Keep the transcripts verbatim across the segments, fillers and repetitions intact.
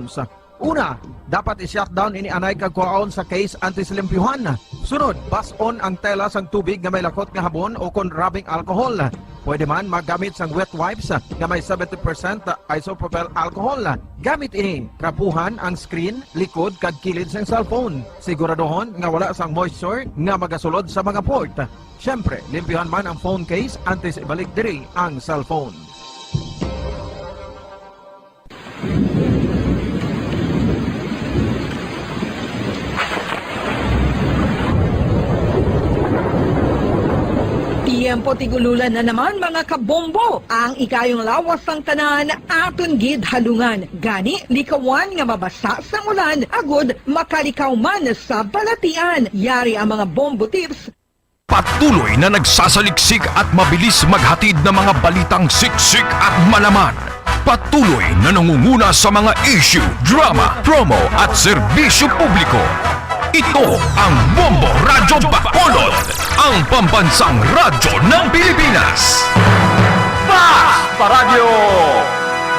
Sa una, dapat i-shutdown ini anay kag kuhaon sa case antes limpyuhan. Sunod, bas-on ang tela sang tubig nga may lakot nga habon o kon rubbing alcohol. Pwede man magamit sang wet wipes nga may seventy percent isopropyl alcohol. Gamit ini, trapuhan ang screen, likod kag kilid sang cellphone. Siguraduhon nga wala sang moisture nga magasulod sa mga port. Siyempre, limpyuhan man ang phone case antes ibalik diri ang cellphone. Tiyempo tig-ululan na naman, mga kabombo. Ang ikayong lawas sang tanan aton gid halungan. Gani, likawan nga mabasa sang ulan agud makalikaw man sa balatian. Yari ang mga bombo tips. Patuloy na nagsasaliksik at mabilis maghatid ng mga balitang siksik at malaman. Patuloy na nangunguna sa mga issue, drama, promo at serbisyo publiko. Ito ang Bombo Radyo Bacolod, ang pambansang radyo ng Pilipinas. Fast Paradyo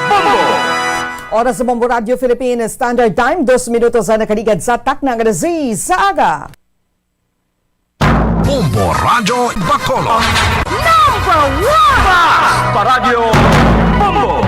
Bombo! Oras sa Bombo Radyo Philippines Standard Time, dos minutos ang nakaligad sa takna nga alas sais sa aga. Bombo Radyo Bacolod. Number one! Paradyo Bombo!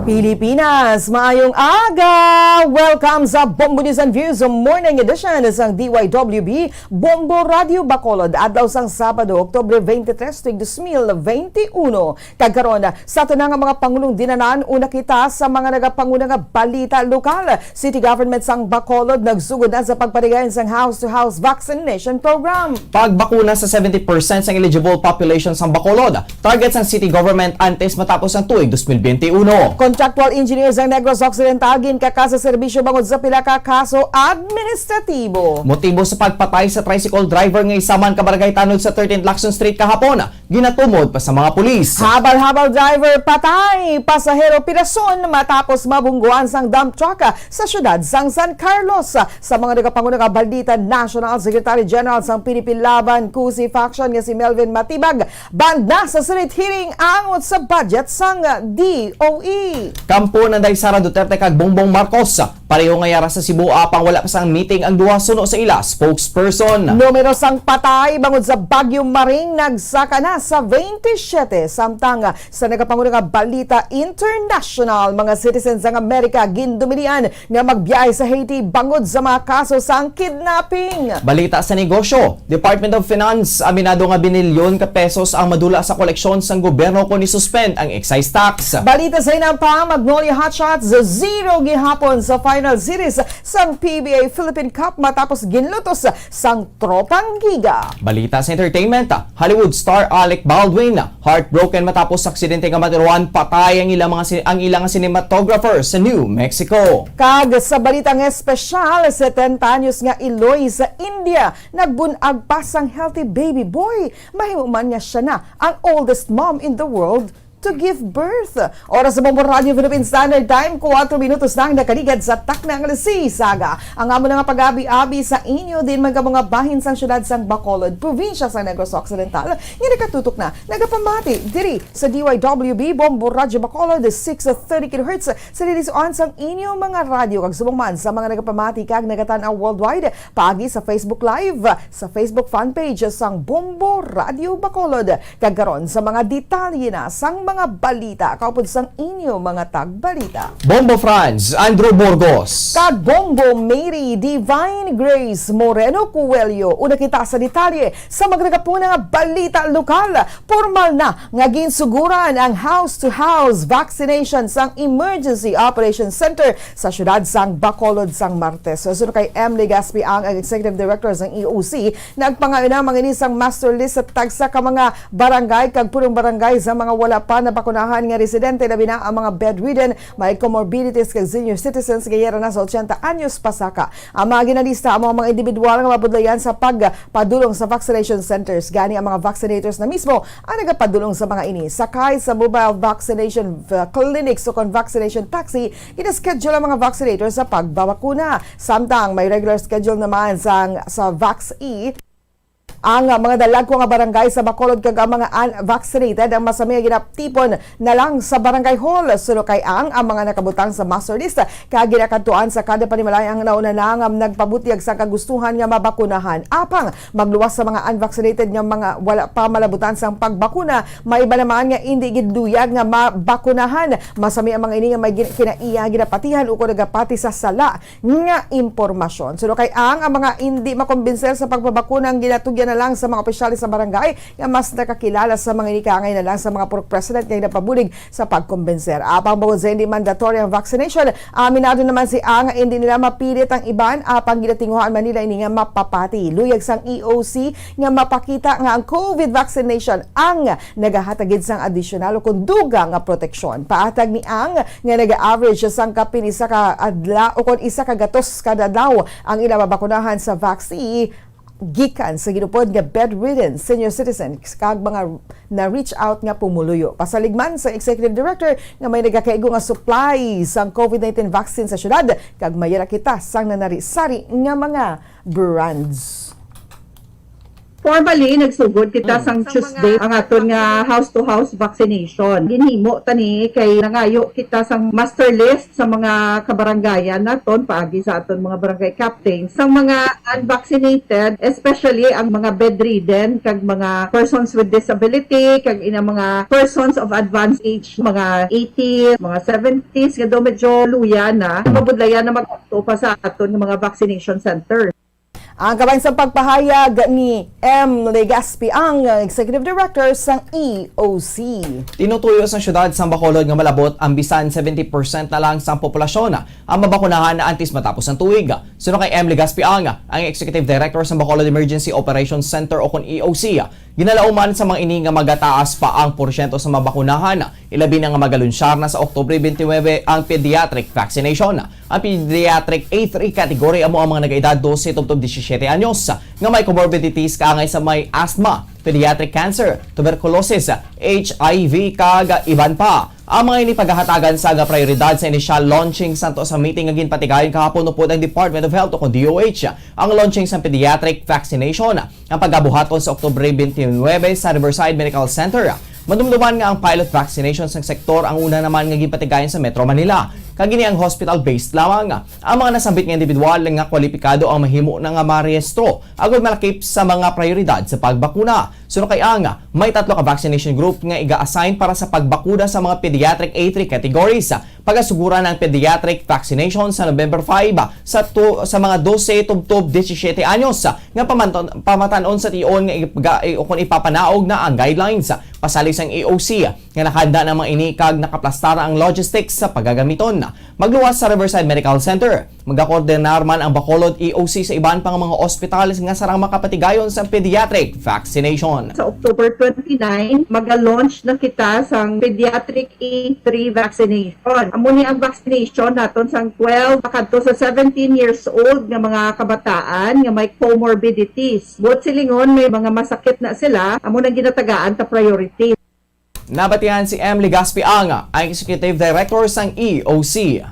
Pilipinas, maayong aga! Welcome sa Bombo News and Views Morning Edition sang D Y W B Bombo Radyo Bacolod, adlaw sang Sabado, Oktubre twenty-three, tuig dos mil twenty-one. Kag karon, sa aton nga mga pangulong dinanan, una kita sa mga nagapanguna nga balita lokal. City Government sang Bacolod nagsugod na sa pagpatigayon sang house-to-house vaccination program. Pagbakuna sa seventy percent sang eligible population sang Bacolod, target sang city government antes matapos ang tuig dos mil bente uno. Contractual engineer sang Negros Occidental ginkaka sa serbisyo bangod sa pila ka kaso administratibo. Motibo sa pagpatay sa tricycle driver nga isa man ka barangay tanod sa thirteenth Lacson Street kahapon, ginatumod pa sa mga pulis. Habal-habal driver patay, pasahero pirason matapos mabungguan sang dump truck sa siyudad sang San Carlos. Sa mga nagapanguna nga balita national, Secretary General sang P N P Laban Kusi Faction nga si Melvin Matibag banda sa Senate hearing angot sa budget sang D O E. Kampo nanday Sara Duterte kag Bongbong Marcos. Pareho nga yara sa Cebu, apang wala pa sang meeting ang duha suno sa ila spokesperson. Numero sang patay bangod sa Bagyo Maring nagsaka na sa twenty-seven, samtang sa nagapanguna nga balita international, mga citizens sang Amerika gindumilian nga magbiyahe sa Haiti bangod sa mga kaso sang kidnapping. Balita sa negosyo, Department of Finance, aminado nga binilyon ka pesos ang madula sa koleksyon sang gobyerno kon i-suspend ang excise tax. Balita sa hinampa, Magnolia Hotshots, zero gihapon sa final series sang P B A Philippine Cup matapos ginlutos sang Tropang Giga. Balita sa entertainment, Hollywood star Alec Baldwin heartbroken matapos sa aksidente nga matiruan patay ang ilang mga si- ang ilang cinematographer sa New Mexico. Kag sa balitang espesyal, setenta anyos nga iloy sa India nagbun-ag pa sang healthy baby boy. Mahimo man nga siya na ang oldest mom in the world to give birth. Oras sa Bombo Radyo Philippine Standard Time, kuwatro minutos na ang nakaligad sa takna nga alas sais sa aga. Ang amo na nga pag-abi-abi sa inyo din man kamo nga bahin sang siyudad sang Bacolod, probinsya sa Negros Occidental, nga nakatutok na, nagapamati diri sa D Y W B Bombo Radyo Bacolod, six thirty kilohertz, sa dilis on sang inyo mga radyo, kag subong man sa mga nagapamati kag nagatan-aw worldwide, paagi sa Facebook Live, sa Facebook fan page sang Bombo Radyo Bacolod. Kag karon sa mga detalye na sang mga balita kaupod sang inyo mga tagbalita. Bombo Franz, Andrew Burgos. Kag Bombo Mary Divine Grace Moreno Coelho. Una kita sa detalye sa mga nagapanguna nga balita lokal. Pormal na nga ginsuguran ang house-to-house vaccination sang Emergency Operation Center sa siyudad sang Bacolod sang Martes. Suno kay M. Legaspi ang Executive Director sang E O C, nagpangayo na mangini sang master list sa tagsa ka mga barangay kag punong barangay sa mga wala pa nabakunahan nga residente, labi na ang mga bedridden, may comorbidities kag senior citizens nga yara na sa ochenta anyos pasaka. Ang mga ginalista amo ang mga individual nga mabudlayan sa pagpadulong sa vaccination centers. Gani ang mga vaccinators na mismo ang nagapadulong sa mga ini. Sakay sa mobile vaccination v- clinics o kon vaccination taxi, gina-schedule ang mga vaccinators sa pagbabakuna. Samtang may regular schedule naman sang, sa Vax-E, Ang mga dalagko nga barangay sa Bacolod kag ang mga unvaccinated ang masami nga ginatipon na lang sa barangay hall. Suno kay Ang, ang mga nakabutang sa master list kag ginakadtuan sa kada panimalay ang nauna na nga nagpabutyag sa kagustuhan nga mabakunahan. Apang magluwas sa mga unvaccinated nga mga wala pa malabutan sang pagbakuna, may iba naman nga indi gid luyag nga mabakunahan. Masami ang mga ini nga may gin-, kinaiya, ginapatihan ukon nagapati sa sala nga impormasyon. Suno kay Ang, ang mga indi makumbinser sa pagpabakuna ang ginatugyan na lang sa mga opisyales sa barangay nga mas nakakilala sa mga ini, kaangay na lang sa mga purok president nga ginapabulig sa pagkumbinser. Apang bangod sa indi mandatory ang vaccination, aminado naman si Ang nga indi nila mapilit ang iban, apang ginatinguhaan man nila ini nga mapapati. Luyag sang E O C nga mapakita nga ang COVID vaccination ang nagahatag gid sang adisyonal ukon dugang nga proteksyon. Paatag ni Ang nga naga-average sang kapin isa ka adlaw ukon isa ka gatos kada adlaw ang ila mabakunahan sa vaccine gikan sa ginupod nga bedridden, senior citizens, kag mga na-reach out nga pumuluyo. Pasalig man sa executive director nga may nagakaigo nga supply sang COVID nineteen vaccine sa syudad kag mayara kita sang nanari-sari nga mga brands. Formally, nagsugod kita Mm. sang Sa Tuesday mga ang aton nga house-to-house vaccination. Ginhimo ta ni kay nangayo kita sang master list sa mga kabarangayan naton, paagi sa aton mga barangay captains, sang mga unvaccinated, especially ang mga bedridden, kag mga persons with disability, kag ina mga persons of advanced age, mga eighties, mga seventies, nga daw medyo luya na, mabudlayan na mag-adto pa sa aton nga mga vaccination center. Ang kabahin sa pagpahayag ni M. Legaspi, ang Executive Director sang E O C. Tinutuyo sang siyudad sang Bacolod nga malabot ang bisan seventy percent na lang sang populasyon ang mabakunahan antes matapos ang tuig. Suno kay M. Legaspi, ang, ang Executive Director sang Bacolod Emergency Operations Center o kon E O C, ginalauman sa mga ini nga magataas pa ang porsyento sa mabakunahan, ilabi na nga magalunsyar na sa Oktubre twenty-nine ang pediatric vaccination. Ang pediatric A three category amo ang mga nag-edad dose tubtob disisiete anyos nga may comorbidities kaangay sa may asthma, pediatric cancer, tuberculosis, H I V, kag iban pa. Ang mga ini pagahatagan sa nga prioridad sa initial launching santo sa meeting nga ginpatigayon kahapon upod ang Department of Health o kon D O H. Ang launching sa pediatric vaccination ang pagabuhaton sa Oktubre twenty-nine sa Riverside Medical Center. Madumduman nga ang pilot vaccination sang sektor ang una naman nga ginpatigayon sa Metro Manila, kag ini ang hospital-based lamang. Ang mga nasambit nga individual nga kwalipikado ang mahimo na nga marehistro agod malakip sa mga prioridad sa pagbakuna. Suno kay Ang, may tatlo ka vaccination group nga iga-assign para sa pagbakuna sa mga pediatric A three categories. Pagasuguran ang pediatric vaccination sa November five sa tu-, sa mga dose tubtob disisiete anyos nga pamanton-, pamatan-on sa tion nga ip-, ga-, i-, ukon ipapanaog na ang guidelines. Pasalig sang E O C nga nakahanda na ang mga ini kag nakaplastar ang logistics sa pagagamiton. Magluwas sa Riverside Medical Center, magakoordinar man ang Bacolod E O C sa iban pa nga mga ospital nga sarang makapatigayon sa pediatric vaccination. Sa October twenty-nine, maga-launch na kita sang pediatric A three vaccination. Amo ni ang vaccination naton sang twelve pakadto sa seventeen years old nga mga kabataan nga may comorbidities. Buot silingon, may mga masakit na sila, amo nang ginatagaan ta priority. Nabatihan si M. Legaspi Ang, ang Executive Director sang E O C.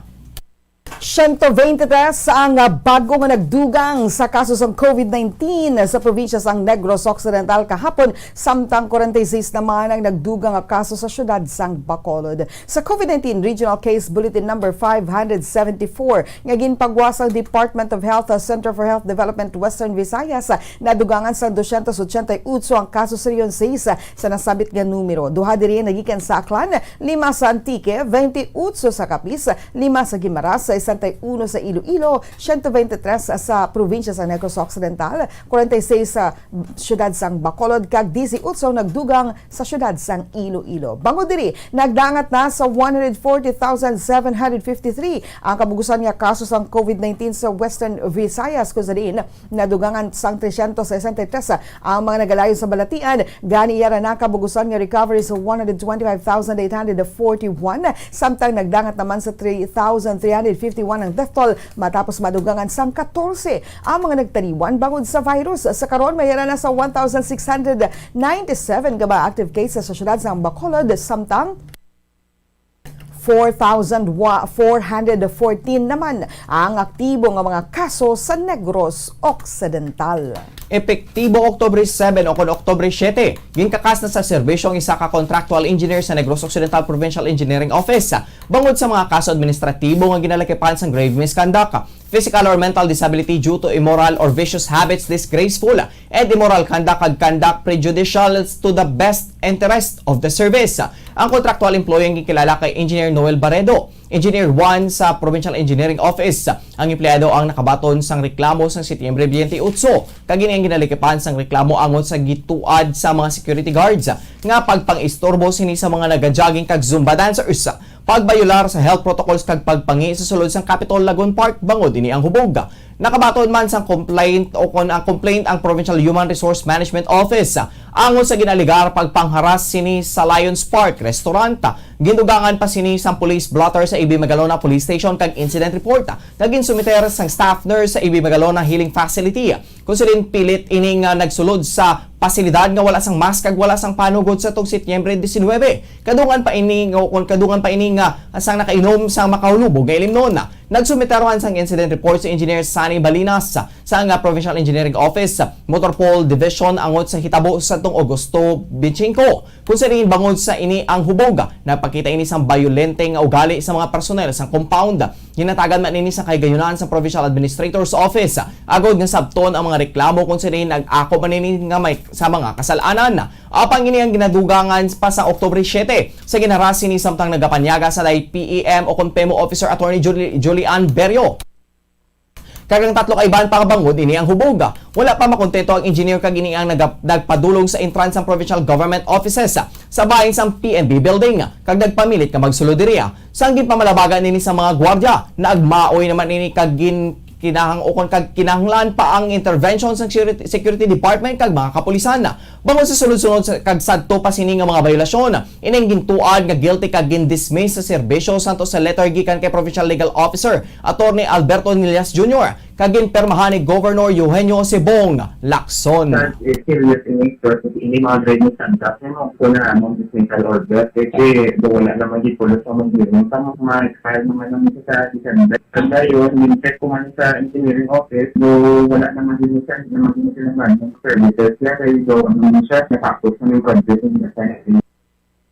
Siyento veintitrés ang bag-o nga nagdugang sa kaso sang COVID nineteen sa probinsya sang Negros Occidental kahapon, samtang kwarenta y seis naman ang nagdugang nga kaso sa siyudad sang Bacolod. Sa COVID nineteen Regional Case Bulletin Number five hundred seventy-four nga ginpagwa sang Department of Health, Center for Health Development Western Visayas, nadugangan sang dosyentos ochenta y ocho ang kaso sa Region sais sa nasambit nga numero. Duha diri nagikan sa Aklan, lima sa Antique, veintiocho sa Capiz, lima sa Guimaras, sesenta y uno sa Iloilo, siyento veintitrés sa probinsya sa Negros Occidental, kwarenta y seis sa siyudad sang Bacolod, kag disiotso nagdugang sa siyudad sang Iloilo. Bangod diri, nagdangat na sa one hundred forty thousand seven hundred fifty-three ang kabugusan nga kaso sang COVID nineteen sa Western Visayas, kung sa diin nadugangan sang tresyentos sesenta y tres ang mga nagalayon sa balatian. Gani, yara na kabugusan nga recovery sa one hundred twenty-five thousand eight hundred forty-one, samtang nagdangat naman sa three thousand three hundred fifty-one ang death toll matapos madugangan sang katorse ang mga nagtaliwan bangod sa virus. Sa karon, may yara na sa one thousand six hundred ninety-seven ka mga active cases sa siyudad sang Bacolod, samtang four thousand four hundred fourteen naman ang aktibo nga mga kaso sa Negros Occidental. Epektibo Oktubre seven o kon Oktubre siete, ginkakas na sa serbisyo ang isa ka contractual engineer sa Negros Occidental Provincial Engineering Office bangod sa mga kaso administratibo nga ginalakipan sang grave misconduct, physical or mental disability due to immoral or vicious habits, disgraceful and immoral conduct, kag conduct prejudicial to the best interest of the service. Ang contractual employee ang gikilala kay Engineer Noel Barredo, Engineer one sa Provincial Engineering Office. Ang empleyado ang nakabaton sang reklamo sang Setyembre twenty-eight, kag ini ang ginalikipan sang reklamo angot sa gituad sa mga security guards nga pagpang-istorbo sini sa mga naga-jogging kag Zumba dancers, pagbayolar sa health protocols kag pagpangi sa sulod sang Capitol Lagoon Park bangod ini ang hubog. Nakabaton man sang complaint o kon ang complaint ang Provincial Human Resource Management Office angot sa ginaalegar pagpangharas sini sa Lions Park Restaurant. Gindugangan pa sini sang police blotter sa A B Magalona Police Station kag incident report nga ginsumiter sang staff nurse sa A B Magalona Healing Facility. Kung siling pilit ini nga nagsulod sa pasilidad nga wala sang mask kag wala sang panugod sa tong Setyembre diecinuebe. Kadungan pa ini nga, kung kadungan pa ini nga sang nakainom sang makahulubog nga ilimnon. Nagsumiter man sang incident report si Engineer Sunny Balinas sa nga Provincial Engineering Office, Motor Pool Division angot sa hitabo sa tong Agosto twenty-five. Kung sa diin bangod sa ini ang hubog, nagpakita ini sang bayolente nga ugali sa mga personnel sang compound. Ginatagan man ini sa kahigayunan sa Provincial Administrator's Office, agod nga sabton ang mga reklamo kung sa diin nag-ako man ini nga may sa mga kasal-anan. Apang ini ang ginadugangan pa sa Oktubre siete sa ginharas sini samtang nagapanyaga sa day P E M o kon PEMO Officer Attorney Juli-, Julian Berio. Kag ang tatlo ka iban pa nga bangod ini ang hubog. Wala pa makontento ang engineer kag ini ang naga-, nagpadulong sa entrance sang provincial government offices sa bahin sang P N B building kag nagpamilit nga magsulod diriya. Sang ginpamalabagan ini sa mga gwardya, nagmaoy naman ini kag gin-, kinahang-, ukon kag kinahanglan pa ang intervention sang security, security department kag mga kapulisan. Bangod sa sunod-sunod sa, kag sadto pa sini nga mga bayolasyon, ining gintuad nga guilty kag gin-dismiss sa serbisyo santos sa letter gikan kay Provincial Legal Officer Attorney Alberto Nillas Junior kag ginpermahan ni Governor Eugenio Sibong Lacson. That is serious in nature, kasi ini mga grave misconduct, ano, po na among dismissal order, kasi do wala naman di pulos ang mag-hearing. Tama, ma-expire naman naman sa December. Ang dayon, min-check ko man sa engineering office, do wala naman din siya, hindi naman din sila man ng services. Kaya kayo do, ano naman siya, natapos na yung project, hindi na siya.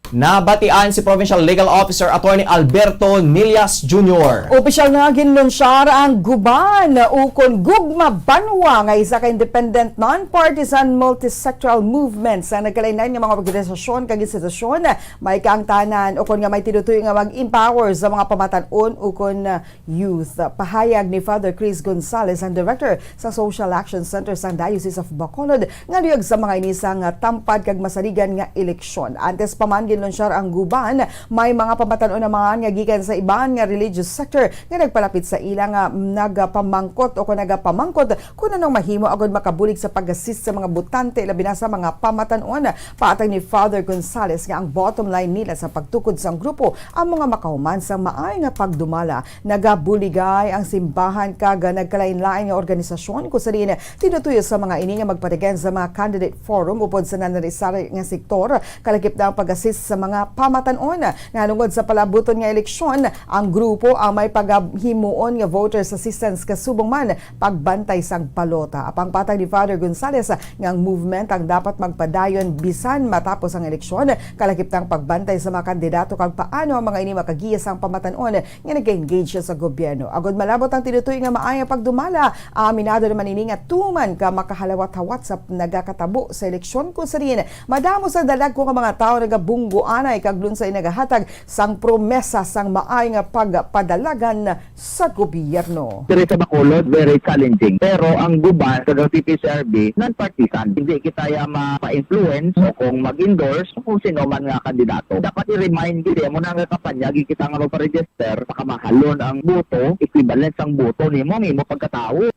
Nabatian si Provincial Legal Officer Attorney Alberto Nillas Junior. Opisyal nga ginlunsyar ang guban ukon Gugma Banwa nga isa ka independent, non-partisan, multisectoral movement sa nagkalain-lain nga mga organisasyon kag institusyon. May kaangtanan ukon nga may tinutoy nga mag-empower sa mga pamatan-on ukon youth. Pahayag ni Father Chris Gonzalez, ang director sa Social Action Center sang Diocese of Bacolod, nga luyag sa mga ini sang tampad kag masaligan nga eleksyon. Antes pa man ginlunsyar ang guban, may mga pamatan-on naman nga gikan sa iban nga religious sector nga nagpalapit sa ila nga nagapamangkot o kung nagapamangkot kung anong mahimo agud makabulig sa pag-assist sa mga botante, labi na sa mga pamatan-on. Paatag ni Father Gonzalez nga ang bottom line nila sa pagtukod sang grupo amo nga makahuman sang maay nga pagdumala. Nagabuligay ang simbahan kag nagkalain-lain nga organisasyon, kung sa diin tinutuyo sa mga ini nga magpatigen sa mga candidate forum upod sa nanari-sari nga sektor, kalakip na ang pag-assist sa mga pamatan-on. Nahanungod sa palabuton nga eleksyon, ang grupo ang may pagahimuon nga voters assistance kasubong man pagbantay sang balota. Apang patag ni Father Gonzalez nga ang movement ang dapat magpadayon bisan matapos ang eleksyon, kalakip na ang pagbantay sa mga kandidato kag paano ang mga ini makagiya sang pamatan-on nga nag-engage sa gobyerno. Agud malabot ang tinutoy nga maayong pagdumala, aminado naman ini nga tuman ka makahalawat-hawat sa nagakatabo sa eleksyon, kung sa diin madamo sa dalagko nga mga tawo nagabunggoanay kag lunsay nagahatag sang promesa sang maay nga pagpadalagan sa gobyerno. Diri sa Bacolod, very challenging. Pero ang guban sa P P C R B, non-partisan. Hindi kita ya ma-influence o kung mag-endorse kung sino man nga kandidato. Dapat i-remind gid, eh, mo na nga kampanya, gid kita nga magpa-register, pakamahalon ang boto, equivalent sang boto nimo, nimo pagkatawo.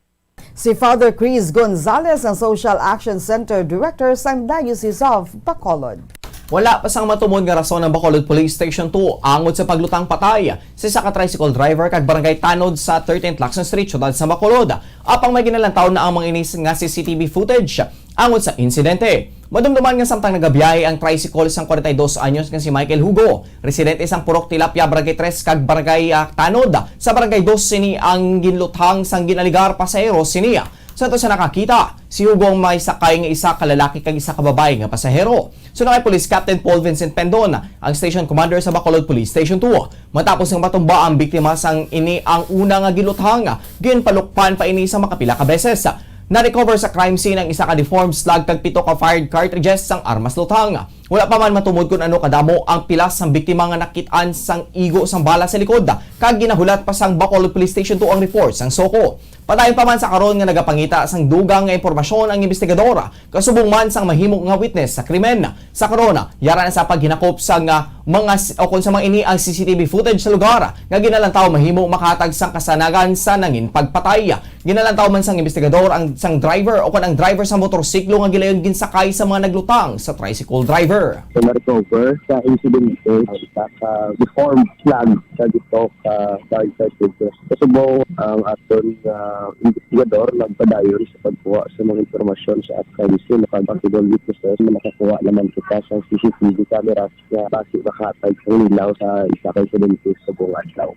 Si Father Chris Gonzalez, ang Social Action Center Director sang Diocese of Bacolod. Wala pa sang matumod nga rason ang Bacolod Police Station two angot sa paglutang patay sa isa ka tricycle driver kag barangay tanod sa thirteenth Lacson Street, siyudad sa Bacolod. Apang may ginalantaw na ang mga ini nga C C T V footage. Angot sa insidente, madumduman nga samtang nagabiyahe ang tricycle sang kwarenta y dos anyos nga si Michael Hugo, residente sang Purok Tilapia, Barangay Tres kag Barangay, ah, Tanod sa Barangay Dos, sini ang ginluthang sang ginaligar pasahero sini. Sa to sa nakakita, si Hugo ang may sakay nga isa ka lalaki kag isa ka babayi nga pasahero. Suno kay Police Captain Paul Vincent Pendon, ang Station Commander sa Bacolod Police Station two, matapos nga matumba ang biktima sang ini ang una nga giluthang, ginpalukpan pa ini sa makapila ka beses. Na-recover sa crime scene ang isa ka deformed slug kag pito ka fired cartridges sang armas luthang. Wala pa man matumod kun ano kadamo ang pilas sang biktima nga nakit-an sang igo sang bala sa likod, kag ginahulat pa sang Bacolod Police Station two ang report sang SOCO. Padayon pa man sa karon nga nagapangita sang dugang nga impormasyon ang investigador, kasubong man sang mahimo nga witness sa krimen. Sa karon, yara na sa paghinakop sang mga s-, o kung sa mga ini ang C C T V footage sa lugar nga ginalantaw mahimo makahatag sang kasanagan sa nangin pagpatay. Ginalantaw man sang investigador ang sang driver o kon ang driver sa motorsiklo nga gilayon ginsakay sa mga naglutang sa tricycle driver. So, na-recover sa insidente ang isa ka deformed slug sa dito ka barangay figures. Kasubong ang aton nga investigador nagpadayon sa pagkuha sa mga impormasyon sa crime scene, nakapagpidol witnesses, nakakuha naman kita sa C C T V cameras nga basi makahatag ng nilaw sa isa ka insidente sa buong adlaw.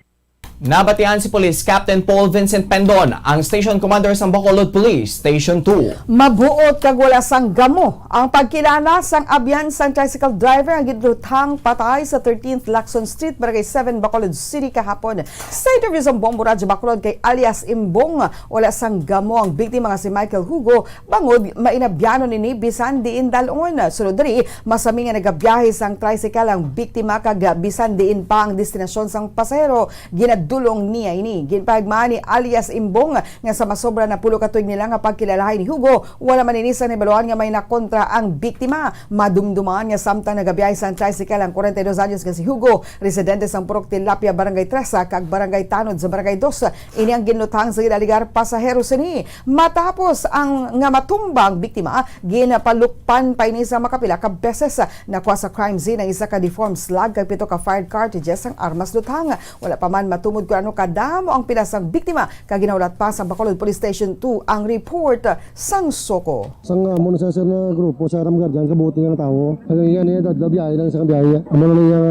Nabatian si Police Captain Paul Vincent Pendon, ang Station Commander sa Bacolod Police Station two. Mabuot kag wala sang gamo ang pagkilala sang abyan sang tricycle driver nga ginluthang patay sa thirteenth Lacson Street, Barangay seven, Bacolod City kahapon. Sa interview sa Bombo Radyo Bacolod kay alias Imbong, wala sang gamo ang biktima nga si Michael Hugo, bangod mainabyanon ini bisan diin dal-on. Sulod diri, masami nga nagabiyahe sang tricycle ang biktima kag bisan diin pa ang destinasyon sang pasahero, ginadulong niya ini. Ginpahigmaan ni alias Imbong nga sa masobra na pulo ka tuig nila nga pagkilalahay ni Hugo, wala man ini sang nahibaluan nga may nakontra ang biktima. Madumduman nga samtang nagabiyahe sang tricycle ang kwarenta y dos anyos nga si Hugo, residente sang Purok Tilapia, Barangay Tresa, kag Barangay Tanod sa Barangay Dos, ini ang ginluthang sa ginaligar pasahero sini. Matapos ang nga matumba ang biktima, ginapalukpan pa ini sa makapila ka beses. Nakuha sa crime scene ang isa ka deformed slug kag pito ka fired cartridges ang armas luthang. Wala pa man matumod kung ano kadamo ang pilas sang biktima, kag ginahulat pa sa Bacolod Police Station two ang report sang SOCO. Sang amo na sa sir nga grupo sa Ram Guardian, kabuti nga tawo. Ang iya niya, dadlaw biyahe lang sa biyahe. Amo na niya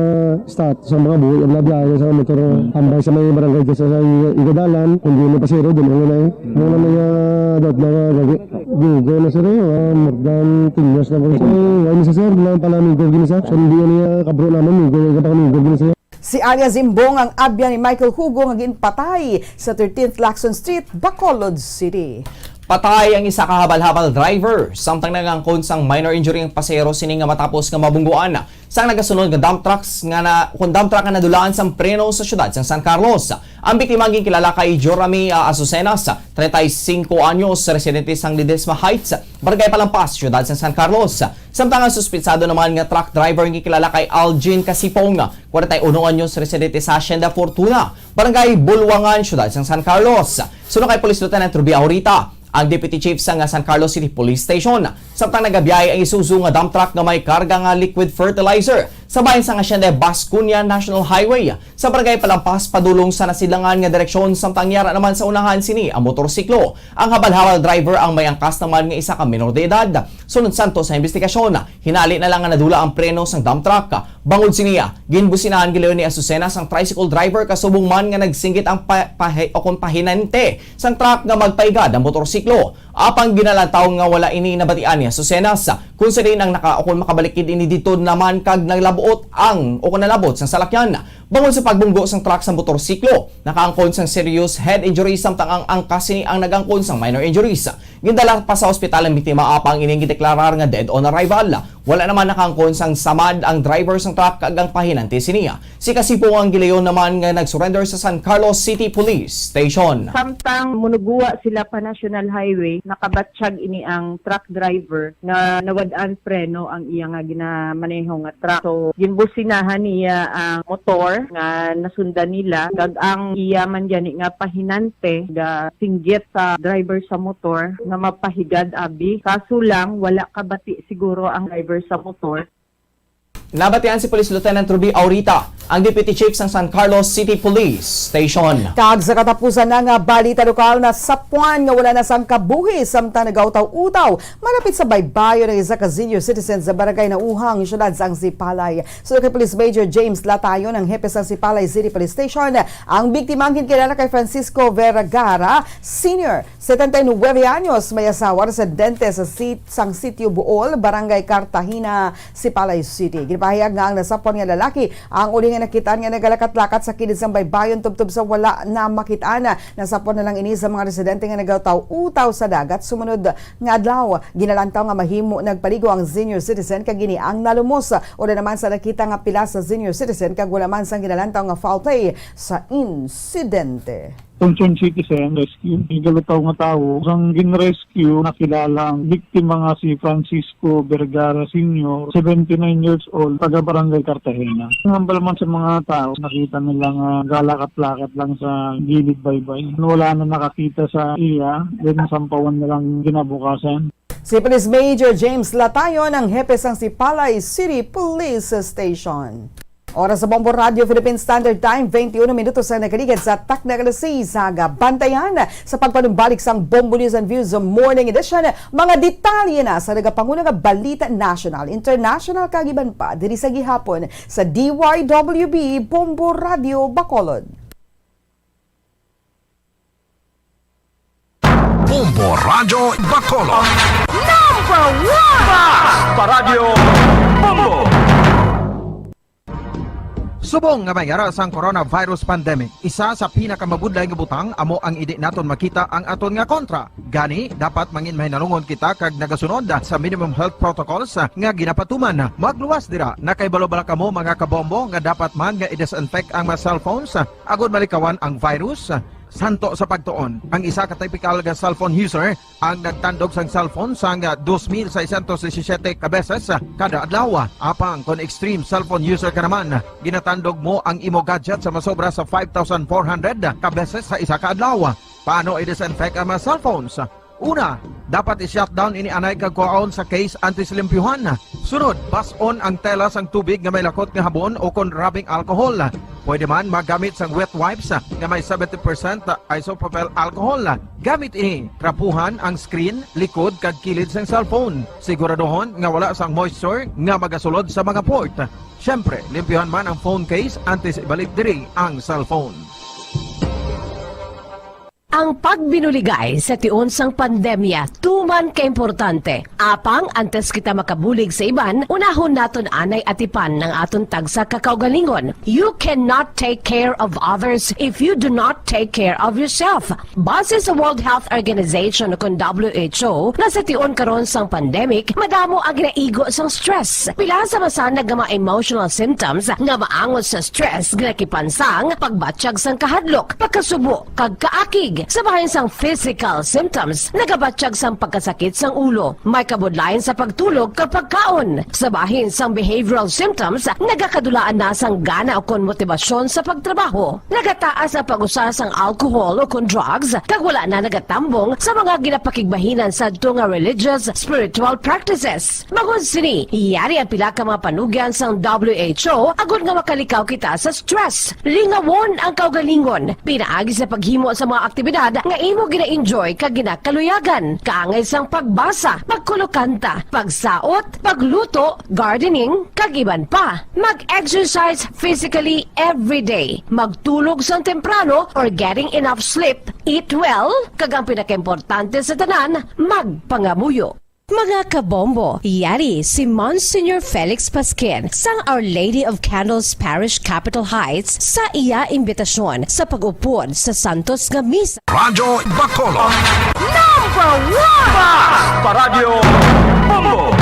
start sa mga buhi, ang biyahe lang sa motor. Tambay sa may barangay dyan sa, sa Igadalan, kung di mo pasero, di mo na eh. Amo na niya, dadlaw nga gagi. Dugo na sir, eh, ah, more than ten years na po. So, wala sa sir, lang pala amigo gini sa. So, hindi niya kabro naman, amigo, yung kapag amigo gini sa. Si alias Imbong ang abyan ni Michael Hugo nga ginpatay sa thirteenth Lacson Street, Bacolod City. Patay ang isa ka habal-habal driver, samtang nagangkon sang minor injury ang pasahero sini nga matapos nga mabungguan sang nagasunod nga dump trucks nga na, kung dump truck nga nadulaan sang preno sa siyudad sang San Carlos. Ang biktima ang ginkilala kay Jorami, ah, Azucenas, treinta y cinco anyos, residente sang Ledesma Heights, Barangay Palampas, siyudad sang San Carlos. Samtang ang suspitsado naman nga truck driver nga kilala kay Algin Kasipong, kwarenta y uno anyos, residente sa Hacienda Fortuna, Barangay Bulwangan, siyudad sang San Carlos. Suno kay Police Lieutenant Ruby Ahorita, ang Deputy Chief sang San Carlos City Police Station, samtang nagabiyahe ang Isuzu nga dump truck nga may karga nga liquid fertilizer sa bahin sang Hacienda Bascunia National Highway sa Barangay Palampas padulong sa nasilangan nga direksyon, samtang yara naman sa unahan sini ang motorsiklo. Ang habal-habal driver ang may angkas naman nga isa ka menor de edad. Sunod santo sa investigasyon, hinali na lang nga nadula ang preno sang dump truck. Bangod sini, ginbusinahan gilayon ni Azucenas ang tricycle driver, kasubong man nga nagsinggit ang pa-, pahi-, o kung pahinante sang truck nga magpaigad ang motorsiklo. Apang ginalantaw nga wala ini nabatian ni Azucenas, kung siya din ang naka-, o kung makabalikid ini dito naman kag naglabuot ang o kung nalabot sang salakyan. Bangod sa pagbunggo sang truck sa motorsiklo, nakaangkon sang serious head injuries, samtang ang angkas sini ang nagangkon sang minor injuries. Gindala pa sa ospital ang biktima, apang ining gideklarar nga dead on arrival. Wala naman nakaangkon sang samad ang driver sang truck kag ang pahinante sini. Si Kasipong ang gilayon naman nga nagsurrender sa San Carlos City Police Station. Samtang munuguwa sila pa National Highway, nakabatsyag ini ang truck driver nga nawad-an preno ang iya nga ginamaneho nga truck. So, ginbusinahan niya ang motor nga nasundan nila, kag ang iya man gani nga pahinante gasinggit sa driver sa motor nga mapahigad abi. Kaso lang, wala kabati siguro ang driver sa motor. Nabatian si Police Lieutenant Ruby Aurita, ang Deputy Chief sang San Carlos City Police Station. Kag sa katapusan na nga balita lokal, nasapuan nga wala na sang kabuhi samtang nagautaw-utaw malapit sa baybayon ang isa ka senior citizen sa barangay Nauhang, siyudad sang Sipalay. Suno kay Police Major James Latayon, ang hepe sang Sipalay City Police Station, ang biktima ang ginkilala kay Francisco Vergara Senior, setenta y nuebe anyos, may asawa, residente sa sit-, sang Sitio Bool, Barangay Cartagena, Sipalay City. Ginpahayag nga ang nasapwan nga lalaki ang uli nga nakitaan nga nagalakat-lakat sa kilid sang baybayon tubtob sa wala na makitaan. Nasapwan na lang ini sa mga residente nga nagataw-utaw sa dagat. Sumunod nga adlaw, ginalantaw nga mahimo nagpaligo ang senior citizen kag ini ang nalumos. Wala naman sa nakita nga pilas sa senior citizen kag wala man sang ginalantaw nga foul play sa insidente. Concerned citizen rescue, may galutaw nga tawo. Sang gin-rescue, nakilala ang biktima nga si Francisco Vergara Senior, seventy-nine years old, taga Barangay Cartagena. Ang hambal man sa mga tao, nakita nila nga galakat-lakat lang sa gilid baybay. Wala na nakakita sa iya, then sampawan na lang ginabukasan. Si Police Major James Latayon ang hepe sang Sipalay City Police Station. Oras sa Bombo Radio Philippine Standard Time, twenty-one minutos ang nakaligid sa takna nga alas sais. Sa gabantayan sa pagpanumbalik sang Bombo News and Views Morning Edition, mga detalye na sa nagapanguna nga balita national, international, kag iban pa diri sa gihapon sa D Y W B Bombo Radio Bacolod. Bombo Radyo Bacolod. Number one! Fast pa Radyo Bombo! Subong nga may yara sang coronavirus pandemic, isa sa pinakamabudlay nga butang amo ang indi naton makita ang aton nga kontra. Gani, dapat mangin mahinalungon kita kag nagasunod sa minimum health protocols nga ginapatuman. Magluwas dira, nakaibalo bala kamo, mga kabombo, nga dapat man nga i-disinfect ang mga cellphones agud malikawan ang virus? Santo sa pagtuon, ang isa ka typical nga cellphone user ang nagtandog sang cellphone sang dos mil seiscientos disisiete ka beses kada adlaw. Apang kon extreme cellphone user ka naman, ginatandog mo ang imo gadget sa masobra sa five thousand four hundred ka beses sa isa ka adlaw. Paano i-disinfect ang mga cellphones? Una, dapat i-shutdown ini anay kag kuhaon sa case antes limpyuhan. Sunod, bas-on ang tela sang tubig nga may lakot nga habon o kon rubbing alcohol. Pwede man magamit sang wet wipes nga may seventy percent isopropyl alcohol. Gamit ini, trapuhan ang screen, likod kag kilid sang cellphone. Siguraduhon nga wala sang moisture nga magasulod sa mga port. Siyempre, limpyuhan man ang phone case antes ibalik diri ang cellphone. Ang pagbinuligay sa tion sang pandemya tuman ka importante. Apang antes kita makabulig sa iban, unahon naton anay atipan ang aton tagsa ka kaugalingon. You cannot take care of others if you do not take care of yourself. Base sa World Health Organization, kon W H O, nga sa tion karon sang pandemic, madamo ang ginaigo sang stress. Pila sa masanag nga mga emotional symptoms nga maangot sa stress, ginakipan sang pagbatyag sang kahadlok, pagkasubo, kag kaakig. Sa bahin sang physical symptoms, nagabatyag sang pagkasakit sang ulo, may kabudlayan sa pagtulog kag pagkaon. Sa bahin sang behavioral symptoms, nagakadulaan na sang gana ukon motibasyon sa pagtrabaho. Nagataas ang pag-usa sang alcohol ukon drugs, kag wala na nagatambong sa mga ginapakigbahinan sadto nga religious, spiritual practices. Bangod sini, yari ang pila ka mga panugyan sang W H O agod nga makalikaw kita sa stress. Lingawon ang kaugalingon pinaagi sa paghimo sa mga aktibidad nga imo gina-enjoy kag ginakaluyagan, kaangay sang pagbasa, pagkulokanta, pagsaot, pagluto, gardening, kag iban pa. Mag-exercise physically every day. Magtulog sang temprano or getting enough sleep. Eat well. Kag ang pinakaimportante sa tanan, magpangamuyo. Mga kabombo, yari si Monsignor Felix Pasquin sang Our Lady of Candles Parish, Capitol Heights, sa iya imbitasyon sa pag-upod sa santos nga misa. Radyo Bacolod. Number one! Fast pa Radyo Bombo!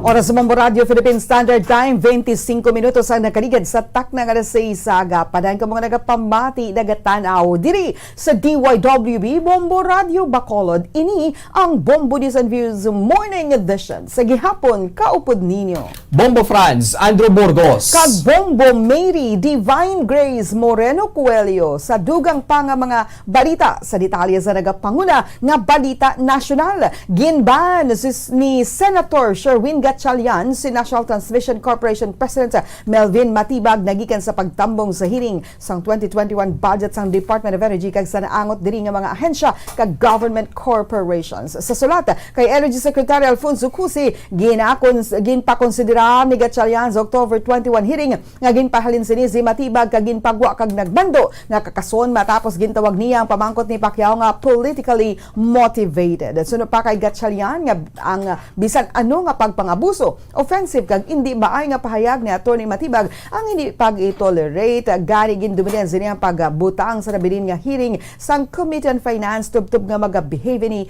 Oras sa Bombo Radio Philippine Standard Time, twenty-cinco minutos ang nakaligid sa takna nga alas sais sa aga. Padayon kamo nga nagapamati, nagatan-aw diri sa D Y W B Bombo Radio Bacolod. Ini ang Bombo News and Views Morning Edition sa gihapon, kaupod ninyo Bombo Franz, Andrew Burgos. Kag Bombo Mary Divine Grace Moreno Coelho. Sa dugang pa nga mga balita, sa detalye sa nagapanguna nga balita nasyonal, ginban si, ni Senator Sherwin Gatchalian Gatchalian si National Transmission Corporation President Melvin Matibag nagikan sa pagtambong sa hearing sang twenty twenty-one budget sang Department of Energy kag sa naangot diri nga mga ahensya kag government corporations. Sa sulat kay Energy Secretary Alfonso Cusi, ginakons-, ginpakonsidera ni Gatchalian sa October twenty-one hearing nga ginpahalin sini si Matibag kag ginpagwa kag nagbando nga kakason matapos gintawag niya ang pamangkot ni Pacquiao nga politically motivated. Suno pa kay Gatchalian nga ang, ah, bisan ano nga pagpangabuso, offensive kag indi maay nga pahayag ni Attorney Matibag ang hindi pag-i-tolerate. Gani gindumilian sini ang pagbutang sa nabilin nga hearing sang Committee on Finance tubtob nga magabehave ini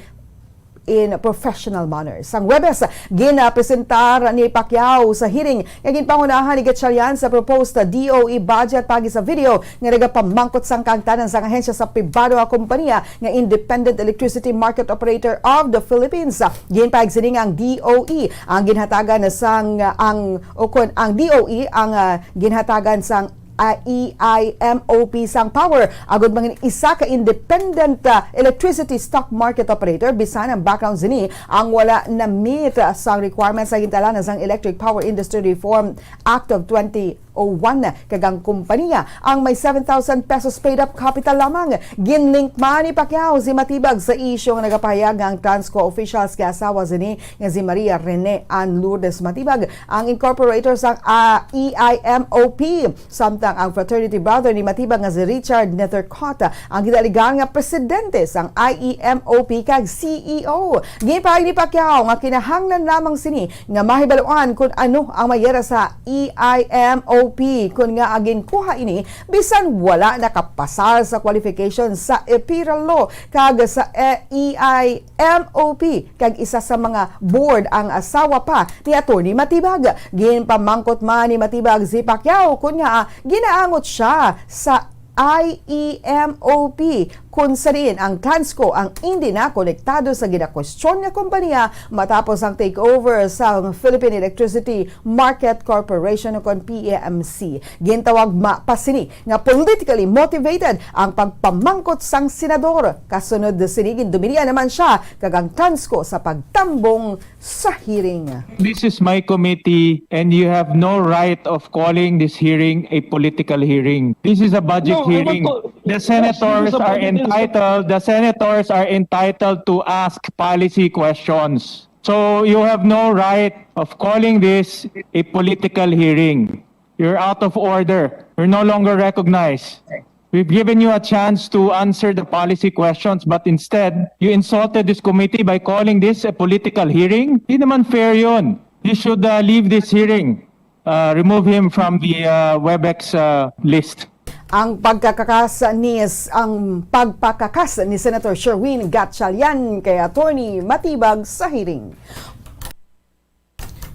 in professional manner. Sang Huwebes, ginapresentar ni Pacquiao sa hearing nga ginpangunahan ni Gatchalian sa proposed D O E budget paagi sa video nga nagapamangkot sang kaangtanan sang ahensya sa pribado nga kompanya nga Independent Electricity Market Operator of the Philippines. Ginpahayag sini nga ang D O E ang ginhatagan sang, ang, ukon ang D O E ang, ah, ginhatagan sang ah, E I M O P sang power agud mangin isa ka independent, ah, electricity stock market operator, bisan ang background sini ang wala na-meet, ah, sang requirements sa gintalanan sang Electric Power Industry Reform Act of twenty oh one, kag ang kompanya ang may seven thousand pesos paid up capital lamang. Ginlink man ni Pacquiao si Matibag sa isyu nga nagapahayag nga ang Transco officials kay asawa sini nga si Maria Rene Ann Lourdes Matibag ang incorporator sang, ah, E I M O P. Samtang ang fraternity brother ni Matibag nga si Richard Nethercott ang ginaaligar nga presidente sang I E M O P kag C E O. Ginpahayag ni Pacquiao nga kinahanglan lamang sini nga mahibaluan kun ano ang mayera sa I E M O P, kun nga ginkuha ini bisan wala nakapasar sa qualification sa EPIRA Law kag sa, eh, E I M O P, kag isa sa mga board ang asawa pa ni Attorney Matibag. Ginpamangkot man ni Matibag si Pacquiao kun nga ginaangot siya sa I E M O P, kun sa diin ang Transco ang indi na konektado sa ginakwestiyon nga kompanya matapos ang takeover sa Philippine Electricity Market Corporation, kon P E M C. Gintawag ma-, pa sini nga politically motivated ang pagpamangkot sang senador. Kasunod sini, gindumilian naman siya kag ang Transco sa pagtambong sa hearing. This is my committee, and you have no right of calling this hearing a political hearing. This is a budget No, I want hearing. to The senators are entitled, the senators are entitled to ask policy questions. So you have no right of calling this a political hearing. You're out of order. You're no longer recognized. We've given you a chance to answer the policy questions, but instead, you insulted this committee by calling this a political hearing. Di naman fair yun. You should, uh, leave this hearing. Uh, remove him from the, uh, Webex, uh, list. Ang pagkakakas ni s-, ang pagpakakas ni Senator Sherwin Gatchalian kay Attorney Matibag sa hearing.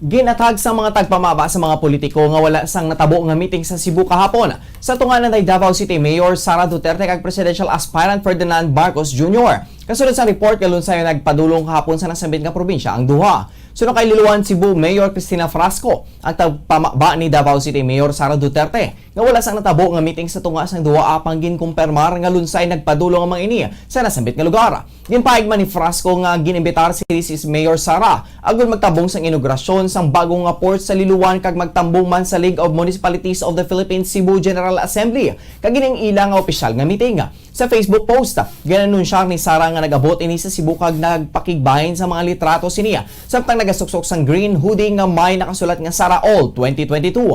Ginatag sang mga tagpamaba sa mga politiko nga wala sang natabo nga meeting sa Cebu kahapon. Sa tunga naanay Davao City Mayor Sara Duterte kag presidential aspirant Ferdinand Marcos Junior. Kasunod sa report nga lunsay nagpadulong kahapon sa nasambit nga probinsya ang duha. Suno kay Liloan Cebu Mayor Cristina Frasco ang tagpamaba ni Davao City Mayor Sara Duterte nga wala sang natabo nga meeting sa tunga sang duha, apang ginkumpirmar nga lunsay nagpadulong ang mga ini sa nasambit nga lugar. Ginpahayag man ni Frasco nga gin-imbitar si, si Mayor Sara agud magtambong sang inaugurasyon sang bago nga port sa Liloan kag magtambong man sa League of Municipalities of the Philippines Cebu General Assembly kag ining ila nga opisyal nga meeting. Sa Facebook post, gin-anunsyar ni Sara nga nag-abot ini sa Cebu kag nagpakigbahin sa mga litrato sini, samtang nagasuksok sang green hoodie nga may nakasulat nga Sara All twenty twenty-two.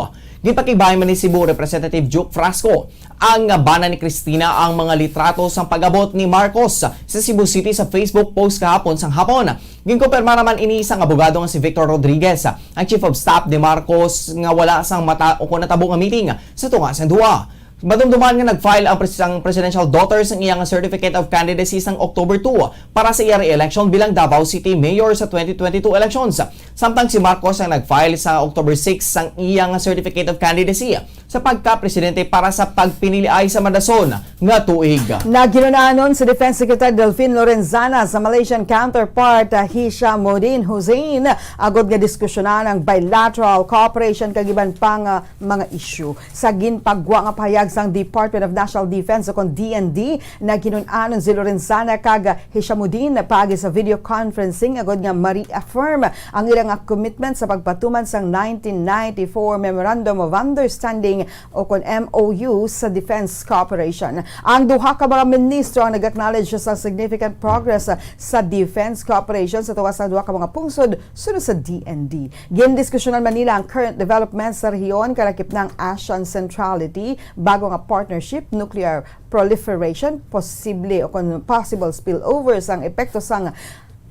Ginpakigbahin man ni Cebu Representative Duke Frasco ang bana ni Cristina ang mga litrato sang pag-abot ni Marcos sa Cebu City sa Facebook post kahapon sang hapon. Ginkumpirma naman ini sang abogado nga si Victor Rodriguez, ang chief of staff ni Marcos, nga wala sang mata o kon natabo nga meeting sa tunga sang duha. Madumduman nga nag-file ang pres-, ang presidential daughter sang iya nga certificate of candidacy sang October two para sa iya re-election bilang Davao City Mayor sa twenty twenty-two elections. Samtang si Marcos ang nag-file sa October six sang iya nga certificate of candidacy sa pagka-presidente para sa pagpiniliay sa madason nga tuig. Naginun-anon si Defense Secretary Delfin Lorenzana sa Malaysian counterpart, ah, Hishamuddin Hussein, agod nga diskusyonan ang bilateral cooperation kag iban pang, ah, mga issue. Sa ginpagwa nga pahayag sang Department of National Defense, o kon D N D, naginun-anon si Lorenzana kag Hishamuddin paagi sa video conferencing agod nga ma-reaffirm ang ila nga commitment sa pagpatuman sang nineteen ninety-four Memorandum of Understanding, o kon M O U, sa defense cooperation. Ang duha ka mga ministro ang nag-acknowledge sa significant progress sa defense cooperation sa tuwa sa duha ka mga pungsod, suno sa D N D. Gindiskusyonan man nila ang current developments sa rehiyon, kalakip na ang ASEAN centrality, bago nga partnership, nuclear proliferation, posible o kon possible spillover sang epekto sang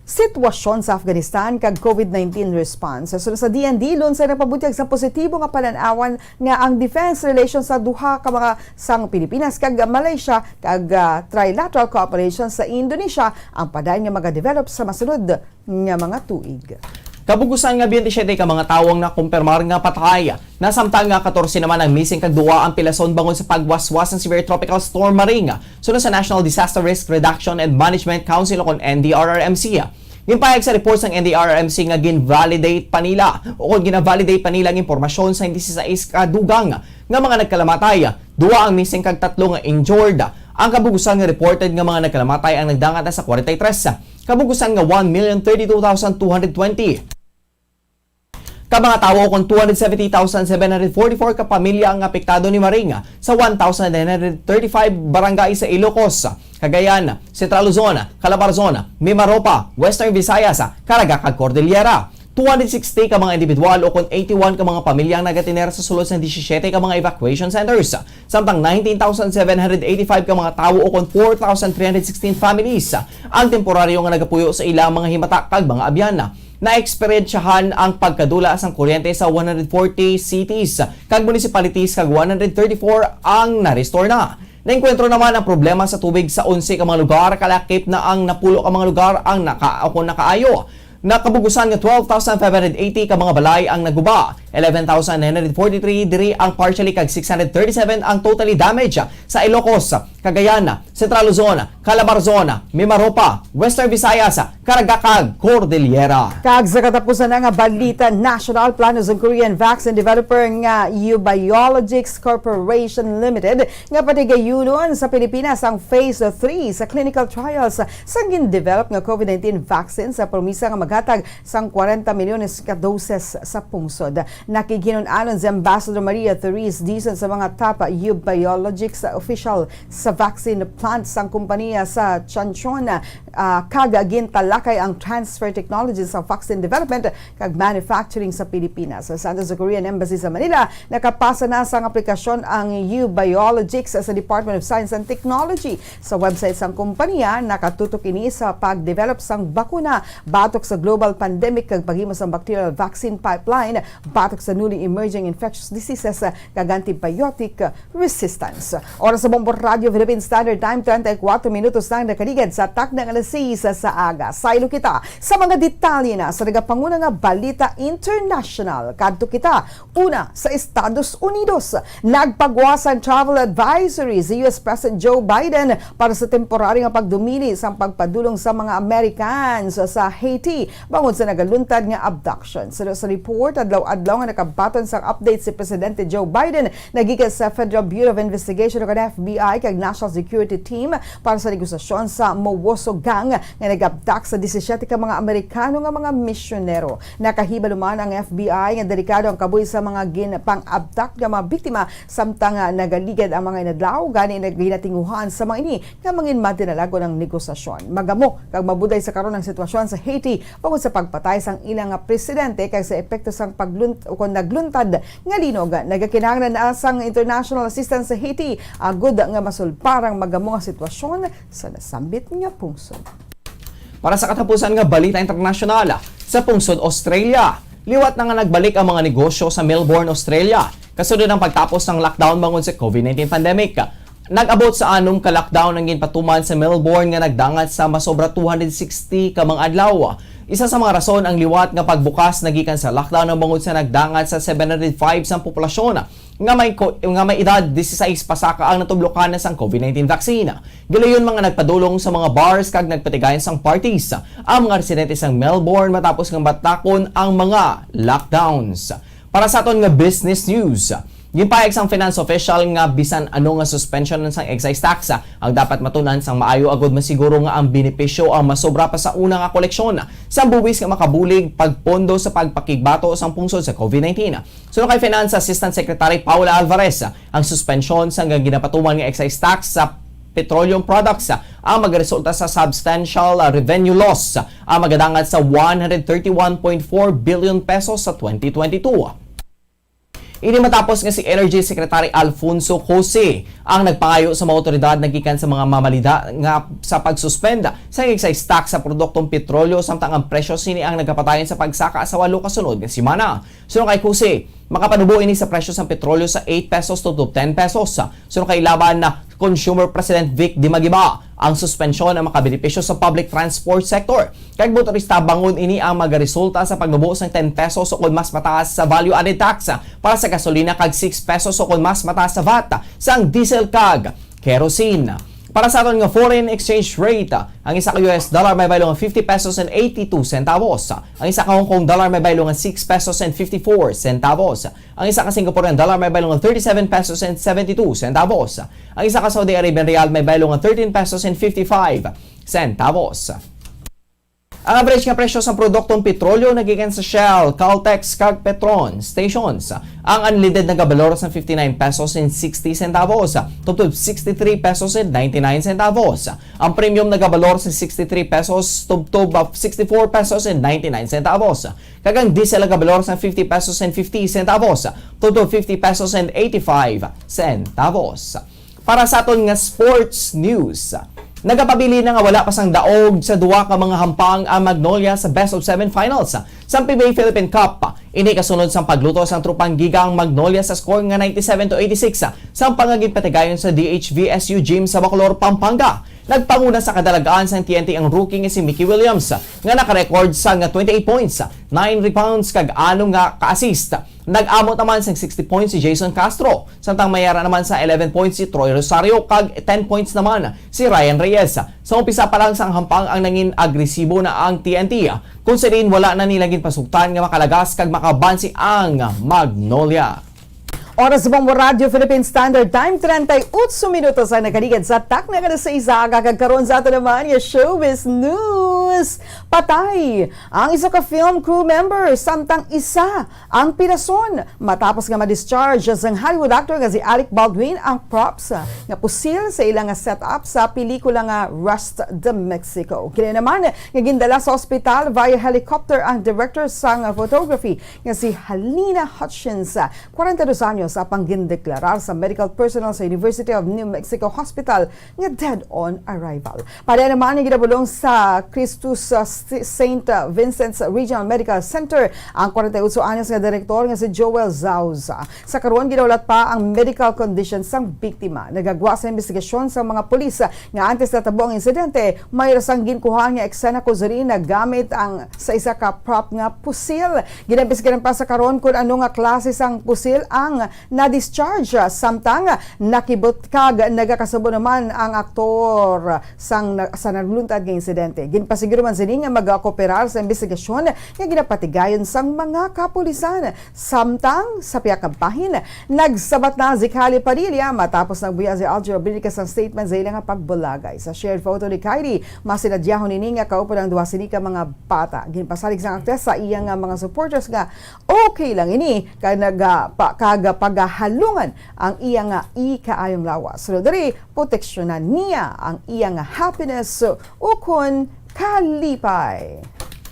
sitwasyon sa Afghanistan kag COVID nineteen response. Suno sa D N D, Lunsay nagpabutyag sa positibo nga panan-awan nga ang defense relations sa duha ka mga, sang Pilipinas kag Malaysia, kag, ah, trilateral cooperation sa Indonesia ang padayon nga magadevelop sa masunod nga mga tuig. Kabugusan nga twenty-seven ka mga tawo ang nakumpirmar nga patay. Nasamtang nga katorse naman ang missing kag duwa ang pilason bangod sa pagwaswas sang severe tropical storm Maring, suno sa National Disaster Risk Reduction and Management Council, o kon N D R R M C. Ginpahayag sa report sang N D R R M C nga gin-validate pa nila, o kon gina-validate pa nila ang impormasyon sa disisais ka dugang nga mga nagkalamatay, duwa ang missing kag tatlo nga injured. Ang kabugusan nga reported nga mga nagkalamatay ang nagdangat na sa forty-three, kabugusan nga one million thirty-two thousand two hundred twenty ka mga tawo, o kon two hundred seventy thousand seven hundred forty-four ka pamilya ang apektado ni Maring sa one thousand nine hundred thirty-five barangay sa Ilocos, Cagayan, Central Luzon, Calabarzon, Mimaropa, Western Visayas, Caraga kag Cordillera. Two hundred sixty ka mga individual, o kon eighty-one ka mga pamilya ang nagatener sa sulod sang disisyete ka mga evacuation centers, samtang nineteen thousand seven hundred eighty-five ka mga tawo, o kon four thousand three hundred sixteen families, ang temporaryo nga nagapuyo sa ilang mga himata kag mga abyan. Naeksperyensyahan ang pagkadula sang kuryente sa one hundred forty cities kag municipalities, kag one hundred thirty-four ang na-restore na. Naengkwentro naman ang problema sa tubig sa onse ka mga lugar, kalakip na ang napulo ka mga lugar ang naka-, o kon nakaayo. Nakabugusan nga twelve thousand five hundred eighty ka mga balay ang naguba, eleven thousand nine hundred forty-three diri ang partially kag six hundred thirty-seven ang totally damaged sa Ilocos, Cagayan, Central Luzon, Calabarzon, Mimaropa, Western Visayas, Caraga kag Cordillera. Kag sa katapusan na nga balita nasyonal, plano sang Korean vaccine developer nga Eubiologics Corporation Limited nga patigayunon sa Pilipinas ang phase three sa clinical trials sang gin-develop nga COVID nineteen vaccine sa promisa nga maghatag sang kwarenta milyones ka doses sa pungsod. Nakiginun-anon si Ambassador Maria Therese Dizon sa mga top Eubiologics official sa vaccine plant sang kompanya sa Changchun, ah, kag gintalakay ang transfer technology sa vaccine development kag manufacturing sa Pilipinas. Sa Santos, sa Korean Embassy sa Manila, nakapasa na sang aplikasyon ang Eubiologics sa Department of Science and Technology. Sa website sang kompanya, nakatutok ini sa pagdevelop sang bakuna batok sa global pandemic kag paghimo sang bacterial vaccine pipeline batok sa newly emerging infectious diseases kag antibiotic resistance. Oras sa Bombo Radio Philippine Standard Time, treinta y cuatro minutos na ang nakaligad sa takna nga alas seis sa aga. Saylo kita sa mga detalye na sa nagapanguna nga balita international. Kadto kita una sa Estados Unidos. Nagpagwa sang travel advisory si U S President Joe Biden para sa temporary nga pagdumili sang pagpadulong sa mga Americans sa Haiti bangod sa nagaluntad nga abduction. Suno sa report, adlaw-adlaw nga nakabaton sang update si Presidente Joe Biden nagikan sa Federal Bureau of Investigation o F B I kag National Security Team para sa negosasyon sa Mowoso Gang nga nag-abduct sa disisiete ka mga Amerikano nga mga misyonero. Nakahibalo man ang F B I nga delikado ang kabuhi sa mga ginpang-abduct nga mga biktima, samtang, ah, nagaligad ang mga inadlaw, gani naginatinguhan sa mga ini nga mangin matinalagon ang negosasyon. Magamo kag mabuday sa karon ang sitwasyon sa Haiti bangod sa pagpatay sang ilang nga presidente kag sa epekto sang paglunt-, o kon nagluntad nga linog. Nagakinahanglan na sang international assistance sa Haiti agud nga masulbad ang magamo nga sitwasyon sa nasambit nga pungsod. Para sa katapusan nga balita internasyonal, sa pungsod Australia, liwat na nga nagbalik ang mga negosyo sa Melbourne, Australia, kasunod ang pagtapos sang lockdown bangod sa COVID nineteen pandemic. Nag-abot sa anom ka lockdown ang ginpatuman sa Melbourne nga nagdangat sa masobra two hundred sixty ka mga adlaw. Isa sa mga rason ang liwat nga pagbukas nagikan sa lockdown ang bangod sa nagdangat sa seven hundred five sang populasyon nga may ko-, nga may edad disisais pasaka ang natublokan na sang COVID nineteen vaccine. Gilayon man nga nagpadulong sa mga bars kag nagpatigayon sang parties ang mga residente sang Melbourne matapos nga batakon ang mga lockdowns. Para sa aton nga business news, ginpahayag sang finance official nga bisan ano nga suspension sang excise tax ang dapat matun-an sang maayo agud masiguro nga ang benepisyo ang masobra pa sa una nga koleksyon sa buwis nga makabulig pagpondo sa pagpakigbato sang pungsod sa COVID nineteen. Suno kay Finance Assistant Secretary Paula Alvarez, ang suspensyon sang ginapatuman nga excise tax sa petroleum products ang magaresulta sa substantial, ah, revenue loss ang magadangat sa one hundred thirty-one point four billion pesos sa twenty twenty-two. Ini matapos nga si Energy Secretary Alfonso Jose ang nagpangayo sa mga awtoridad nagikan sa mga mamalida nga sa pagsuspend sa excise tax sa produktong petrolyo, samtang ang presyo sini ang nagapadayon sa pagsaka sa walo ka sunod nga semana. Suno kay Jose, makapanubo ini sa presyo sang petrolyo sa eight pesos to, to ten pesos. Suno kay Laban na Consumer President Vic Dimagiba, ang suspensyon ang makabenepisyo sa public transport sector kag motorista bangon ini ang magaresulta sa pagnubo sang ten pesos o kon mas mataas sa value-added tax para sa gasolina kag six pesos o kon mas mataas sa vat sang diesel kag kerosene. Para sa aton nga foreign exchange rate, ang isa ka U S dollar may baylo nga fifty pesos and eighty-two centavos. Ang isa ka Hong Kong dollar may baylo nga six pesos and fifty-four centavos. Ang isa ka Singaporean dollar may baylo nga thirty-seven pesos and seventy-two centavos. Ang isa ka Saudi Arabian riyal may baylo nga thirteen pesos and fifty-five centavos. Ang average nga presyo sang produktong petrolyo nagikan sa Shell, Caltex, kag Petron stations. Ang unleaded nagabalor sang fifty-nine pesos and sixty centavos, tubtob sixty-three pesos and ninety-nine centavos. Ang premium nagabalor sa sixty-three pesos, tubtob sixty-four pesos and ninety-nine centavos. Kag ang diesel nagabalor sang fifty pesos and fifty centavos, tubtob fifty pesos and eighty-five centavos. Para sa aton nga sports news, nagapabilin na nga wala pa sang daog sa duha ka mga hampang ang Magnolia sa best of seven finals sa P B A Philippine Cup. Ini kasunod sang pagluto sang Tropang Giga ang Magnolia sa score nga ninety-seven to eighty-six sa pangaginpatigayon sa D H V S U Gym sa Bacolor, Pampanga. Nagpanguna sa kadalagan sang T N T ang rookie nga si Mickey Williams, nga nakarecord sa nga twenty-eight points, nine rebounds, kag ano nga ka-assist. Nag-amot naman sang sixty points si Jason Castro, samtang may ara naman sa eleven points si Troy Rosario, kag ten points naman si Ryan Reyes. Sa umpisa pa lang sang hampang ang nangin agresibo na ang T N T, kung siling wala na nila ginpasugtan nga makalagas kag makabansi ang Magnolia. Oras sa Bombo Radyo Philippine Standard Time, treinta y ocho minutos ang nakaligid sa takna kada sa isa, kag karon sa ato naman nga showbiz news. Patay ang isa ka film crew member, samtang isa ang pirason matapos nga ma-discharge sang Hollywood actor nga si Alec Baldwin ang props nga pusil sa ila nga setup sa pelikula nga Rust the Mexico. Kini naman nga gindala sa ospital via helicopter ang director sang photography nga si Halina Hutchins, kwarenta y dos anyos, apang gindeklarar sa medical personnel sa University of New Mexico Hospital nga dead on arrival. Pareha naman nga ginabulong sa Christus, uh, St-, Saint Vincent's Regional Medical Center ang kwarenta y ocho anyos nga direktor nga si Joel Zauza. Sa karon, ginahulat pa ang medical condition sang biktima. Nagagwa sa investigasyon sa mga pulis nga antes natabo ang insidente, may ra sang ginkuhaan nga eksena kung sa diin nagamit ang sa isa ka prop nga pusil. Ginaimbestigaran pa sa karon kung ano nga klase sang pusil ang na-discharge, samtang nakibot kag nagakasubo naman ang aktor sang na-, sa nagluntad nga insidente. Ginpasiguro man sini nga magakooperar sa imbestigasyon nga ginapatigayon sang mga kapulisan. Samtang sa pihak nga bahin, nagsabat na si Kylie Padilla matapos nagbuya si Alger Obrinica sang statement sa ila nga pagbulagay. Sa shared photo ni Kylie, mas sinadyahon nini nga kaupod ang duha sini ka mga bata. Ginpasalig sang aktres sa iya nga mga supporters nga okay lang ini kag naga-, pa-, kag pagahalungan ang iya nga ikaayong lawas. Pero diri, proteksyonan niya ang iya nga happiness ukon kalipay.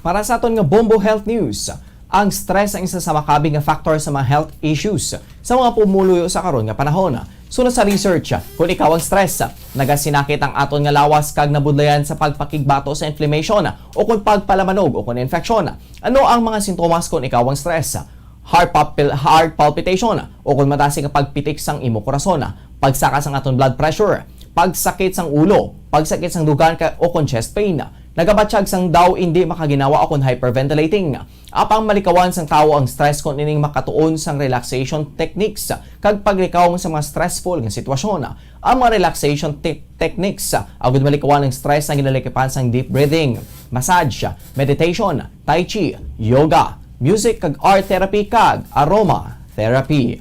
Para sa aton nga Bombo Health News, ang stress ang isa sa makabi nga factor sa mga health issues sa mga pumuluyo sa karon nga panahon. Suno sa research, kung ikaw ang stress, nagasinakit ang aton nga lawas kag nabudlayan sa pagpakigbato sa inflammation o kung pagpalamanog o kung infeksyon. Ano ang mga sintomas kung ikaw ang stress? Heart palpil-, heart palpitation o kung mataas ang pagpitik sang imo korason, pagsaka sang aton blood pressure, pagsakit sang ulo, pagsakit sang dugan ka, o kung chest pain, Nagabatyag sang daw indi makaginawa ukon hyperventilating. Apang malikawan sang tawo ang stress kon ining makatuon sang relaxation techniques kag paglikaw sa mga stressful nga sitwasyon. Ang mga relaxation te- techniques agud malikawan ang stress ang ginalikipan sang deep breathing, massage, meditation, tai chi, yoga, music kag art therapy kag aroma therapy.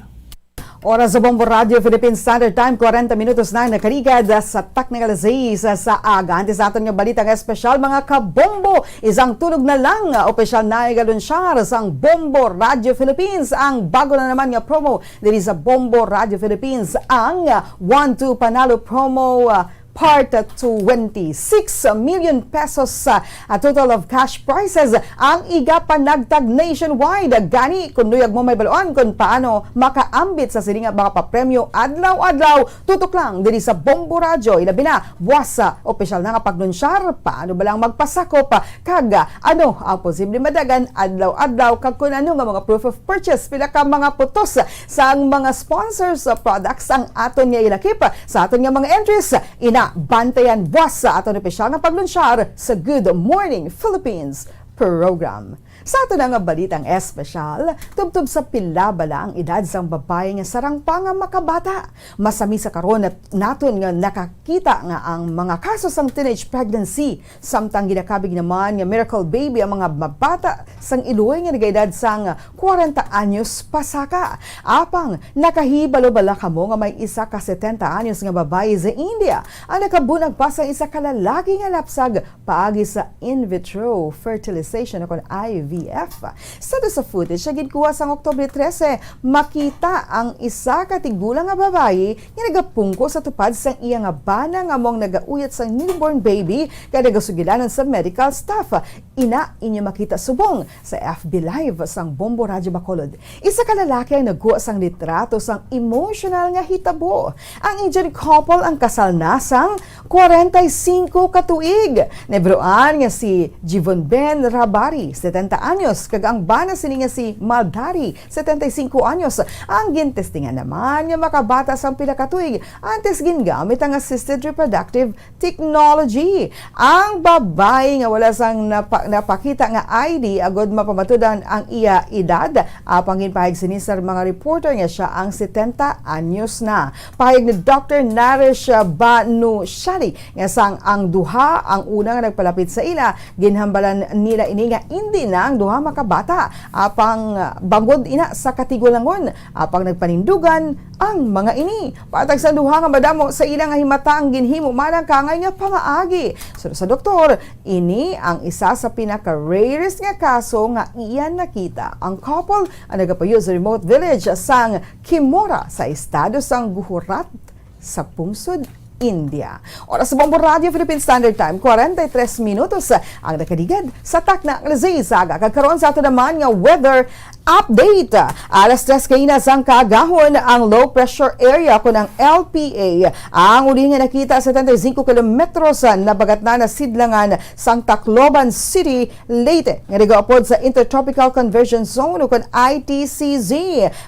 Oras sa Bombo Radio Philippine Standard Time, kwarenta minutos na ang nakaligad sa takna nga alas sais sa aga. Antes sa aton nga balitang espesyal, mga kabombo, isang tulog na lang, opisyal na igalunsyar sang Bombo Radio Philippines ang bago na naman nga promo diri sa Bombo Radio Philippines, ang One Two Panalo Promo, ah, Part twenty. Six million pesos, ah, a total of cash prizes ang igapanagtag nationwide. Gani, kung luyag mo may baluan kung paano makaambit sa sini nga mga papremyo adlaw-adlaw, tutok lang diri sa Bombo Radyo, ilabi na buwas sa opisyal na nga paglunsyar. Paano ba lang magpasakop, ah, kag, ah, ano ang posible madagan adlaw-adlaw, kag kun ano nga mga proof of purchase, pila ka mga putos sang mga sponsors sa products ang aton nga ilakip sa aton nga mga entries. Ina, bantayan buwas sa aton opisyal nga paglunsyar sa Good Morning Philippines program. Sa aton nga balitang espesyal, tubtob sa pila bala ang edad sang babayi nga sarang pa nga makabata. Masami sa karon nat-, naton nga nakakita nga ang mga kaso sang teenage pregnancy, samtang ginakabig naman nga miracle baby ang mga mabata sang iloy nga nagaedad sang kwarenta anyos pasaka. Apang nakahibalo bala kamo nga may isa ka setenta anyos nga babayi sa India ang nakabunag pa sang isa ka lalaki nga lapsag paagi sa in vitro fertilization o kon I V F. Sa usa sa footage nga ginkuha sang Oktubre trese, makita ang isa ka tigulang nga babayi nga nagapungko sa tupad sang iya nga bana nga amo ang nagauyat sang newborn baby kag nagasugilanon sa medical staff. Ina, inyo makita subong sa F B Live sang Bombo Radyo Bacolod. Isa ka lalaki ang nagkuha sang litrato sang emosyonal nga hitabo. Ang Indian couple ang kasal na sang kwarenta y singko ka tuig. Nabal-an nga si Jivon Ben Rabari, setenta anyos, kag ang bana sini nga si Maldari, setenta y singko anyos, ang gintestingan naman nga makabata sang pila ka tuig antes gingamit ang assisted reproductive technology. Ang babayi nga wala sang napa-, napakita nga I D agud mapamatudan ang iya edad, apang ginpahayag sini sa mga reporter nga sia ang setenta anyos na. Pahayag ni Doctor Naresh Banushali nga sang ang duha ang una nga nagpalapit sa ila, ginhambalan nila ini nga indi na ang duha makabata, apang bangod ina sa katigulangon, apang nagpanindugan ang mga ini. Patag sa duha nga madamo sa ila nga himata ang ginhimo man ang kaangay nga pamaagi. Suno sa doktor, ini ang isa sa pinaka-rarest nga kaso nga iya nakita. Ang couple ang nagapuyo sa remote village sang Kimora sa estado sang Gujarat sa pungsod India. Oras sa Bombo Radio Philippine Standard Time, kwarenta y tres minutos ang nakaligad sa takna nga alas sais sa aga. Kag karon sa ato naman nga weather update. Alas tres kaina sang kaagahon ang low pressure area kon ang L P A. Ang uli nga nakita setenta y cinco kilometros na bagat na nasidlangan sang Tacloban City, Leyte, nga nagaupod sa Intertropical Convergence Zone ukon I T C Z,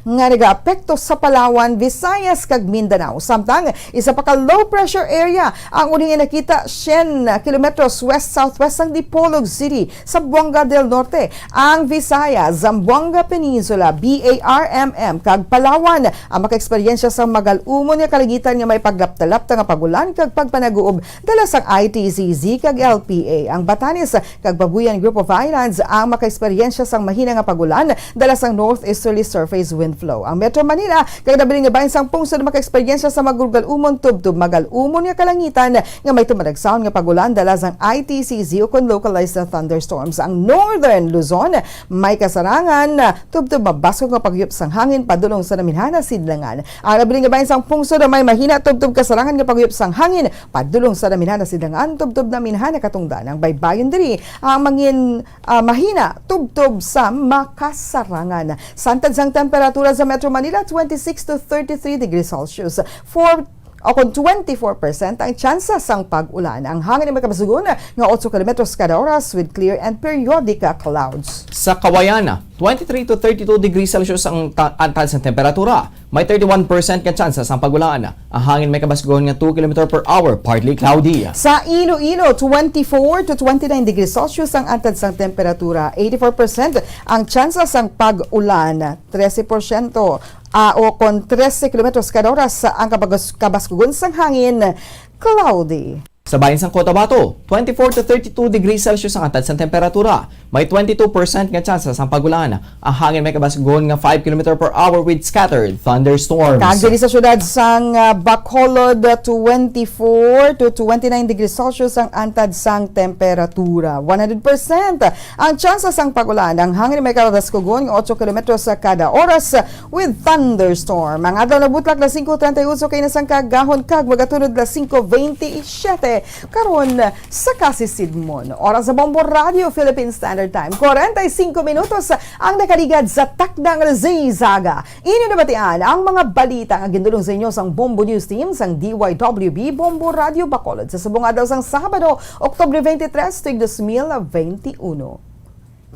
nga nagaapekto sa Palawan, Visayas, kag Mindanao. Samtang isa pa ka low pressure area ang uli nga nakita syen kilometros west-southwest sang Dipolog City, Zamboanga del Norte, ang Visayas, Zamboanga Peninsula, B A R M M, kag Palawan ang makaeksperyensya sa magal-umon nga kalangitan nga may paglapta-lapta nga pag-ulan kag pagpanaguob dala sang I T C Z kag L P A. Ang Batanes kag Babuyan Group of Islands ang makaeksperyensya sang mahina nga pag-ulan dala sang northeasterly surface wind flow. Ang Metro Manila kag nabilin nga bahin sang pungsod makaeksperyensya sa magal-umon tubtob magal-umon nga kalangitan nga may tumalagsaon nga pag-ulan dala sang I T C Z ukon localized thunderstorms. Ang Northern Luzon may kasarangan tubtob mabaskog nga pagyup sang hangin padulong sa naminhan nga sidlangan. Ang nabilin nga bahin sang pungsod may mahina tubtob kasarangan nga pagyup sang hangin padulong sa naminhan nga sidlangan tubtob naminhan nga katungdan. Ang baybayon diri ang mangin, ah, mahina tubtob sa makasarangan. Santad sang temperatura sa Metro Manila, twenty-six to thirty-three degrees Celsius. For o kon twenty-four percent ang tsansa sang pag-ulan. Ang hangin may kabaskugon nga otso kilometros kada oras with clear and periodic, ah, clouds. Sa Kawayan, twenty-three to thirty-two degrees Celsius ang ta-, antad sang temperatura. May thirty-one percent nga tsansa sang pag-ulan. Ang hangin may kabaskugon nga two kilometer per hour, partly cloudy. Sa Iloilo, twenty-four to twenty-nine degrees Celsius ang antad sang temperatura, eighty-four percent ang tsansa sang pag-ulan, trese porsyento, ah, o kon trese kilometros kada oras ang kabas-, kabaskugon sang hangin, cloudy. Sa bahin sang Cotabato, twenty-four to thirty-two degrees Celsius ang antad sang temperatura. May twenty-two percent nga tsansa sang pag-ulan. Ang hangin may kabaskugon nga five kilometer per hour with scattered thunderstorms. Kag diri sa siyudad sang, ah, Bacolod, twenty-four to twenty-nine degrees Celsius ang antad sang temperatura. One hundred percent ang tsansa sang pag-ulan. Ang hangin may kabaskugon nga otso kilometros kada oras with thunderstorm. Ang adlaw nabutlak alas singko treinta y ocho kay na sang kaagahon kag magatunod alas singko veinte y siete karon sa Kasisidmon. Oras sa Bombo Radio Philippine Standard Time, kwarenta y singko minutos ang nakaligad sa takdang alas seis aga. Inyo nabatian ang mga balita nga gindulong sa inyo sang Bombo News Team sang D Y W B Bombo Radio Bacolod sa subong adlaw sang Sabado, Oktubre twenty-three, tuig dos mil veintiuno.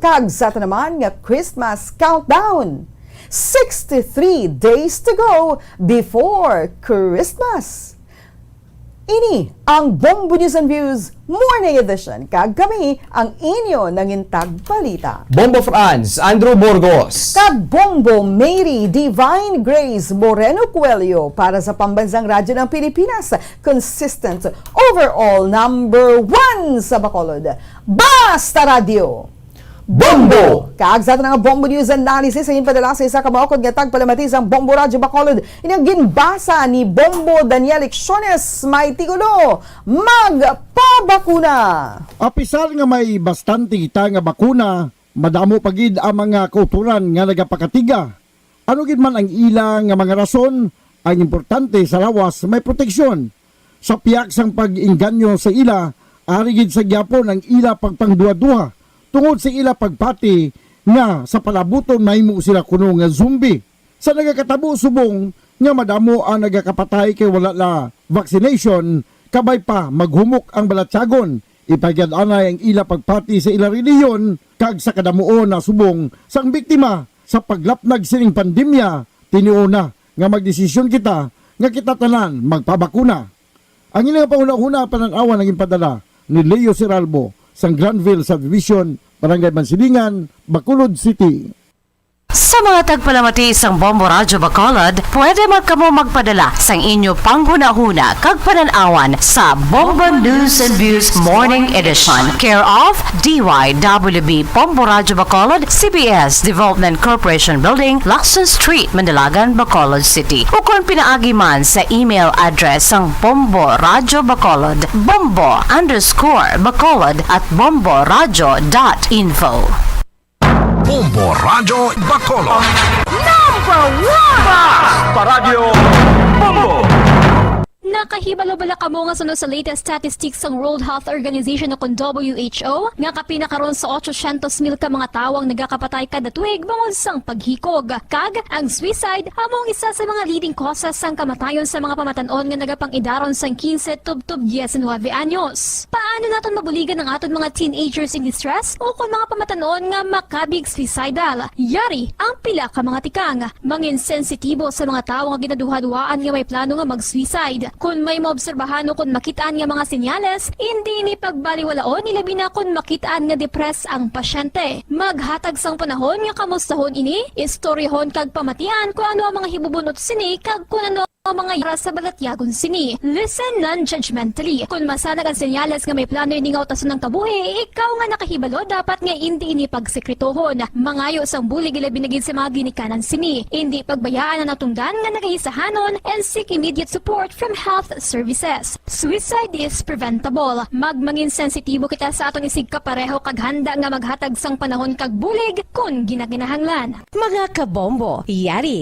Kag sa aton naman nga Christmas countdown, sixty-three days to go before Christmas. Ini ang Bombo News and Views Morning Edition, kag kami ang inyo nangintag balita. Bombo Franz, Andrew Burgos. Kag Bombo Mary Divine Grace Moreno Coelho para sa Pambansang Radyo ng Pilipinas, consistent overall number one sa Bacolod. Basta Radyo! Bombo! Kag sa aton nga Bombo News Analysis, sa ginpadala sa isa ka maukod nga tagpalamati sang Bombo Radyo Bacolod, ini ang ginbasa ni Bombo Daniel Lecciones, may titulo, Magpabakuna! Apisar nga may bastante kita nga bakuna, madamo pa gid ang mga kautoran nga nagapakatiga. Ano gid man ang ila nga mga rason, ang importante sa lawas may proteksyon. Sa pihak sang pag-inganyo sa ila, ari gid sa gihapon ang ila pagpangduhaduha tungod sa ila pagpati nga sa palabuton mahimo sila kuno nga zombie. Sa nagakatabo subong nga madamo ang nagakapatay kay wala la vaccination, kabay pa maghumok ang balatyagon, ipahigalanay ang ila pagpati sa ila relihiyon kag sa kadamuon na subong sang biktima sa paglapnag sining pandemya. Tinuod na nga magdesisyon kita nga kita tanan magpabakuna. Ang ilang panghunahuna, panan-awan ang ginpadala ni Leo Seralbo sang Granville Subdivision, Barangay Mansilingan, Bacolod City. Sa mga tagpalamati sang Bombo Radyo Bacolod, pwede man kamo magpadala sang inyo panghunahuna kag panan-awan sa Bombo News and Views Morning Edition, care of D Y W B Bombo Radyo Bacolod, C B S Development Corporation Building, Lacson Street, Mandalagan, Bacolod City, ukon pinaagi man sa email address sang Bombo Radyo Bacolod, bombo underscore bacolod at bomboradyo dot info. Bombo Radyo Bacolod. Number one! Basta Radyo Bombo! Nakahibalo bala kamo nga suno sa latest statistics sang World Health Organization o kon W H O, nga kapin na karon sa otsosyentos mil ka mga tawo ang nagakapatay kada tuig bangod sang paghikog? Kag ang suicide amo ang isa sa mga leading causes sang kamatayon sa mga pamatan-on nga nagapang-idaron sang quince tubtob diecinuebe anyos. Paano naton mabuligan ang aton mga teenagers in distress o kon mga pamatan-on nga makabig suicidal? Yari ang pila ka mga tikang. Mangin sensitibo sa mga tawo nga ginaduhaduhaan nga may plano nga mag-suicide. Kon may maobserbahan o kon makit-an nga mga senyales, indi ini pagbaliwalaon, ilabi na kon makit-an nga depressed ang pasyente. Maghatag sang panahon nga kamustahon ini, istoryahon kag pamatian kon ano ang mga hibubun-ot sini kag kon ano ang mga yara sa balatyagon sini. Listen non-judgmentally. Kon masanag ang senyales nga may plano ini nga utason ang kabuhi, ikaw nga nakahibalo dapat nga indi ini pagsekretohon. Mangayo sang bulig, ilabi na gid sa mga ginikanan sini. Indi pagbayaan ang natungdan nga nagahisahanon and seek immediate support from health services. Suicide is preventable. Magmangin sensitibo kita sa aton isigkapareho kag handa nga maghatag sang panahon kag bulig kon ginakinahanglan. Mga kabombo, yari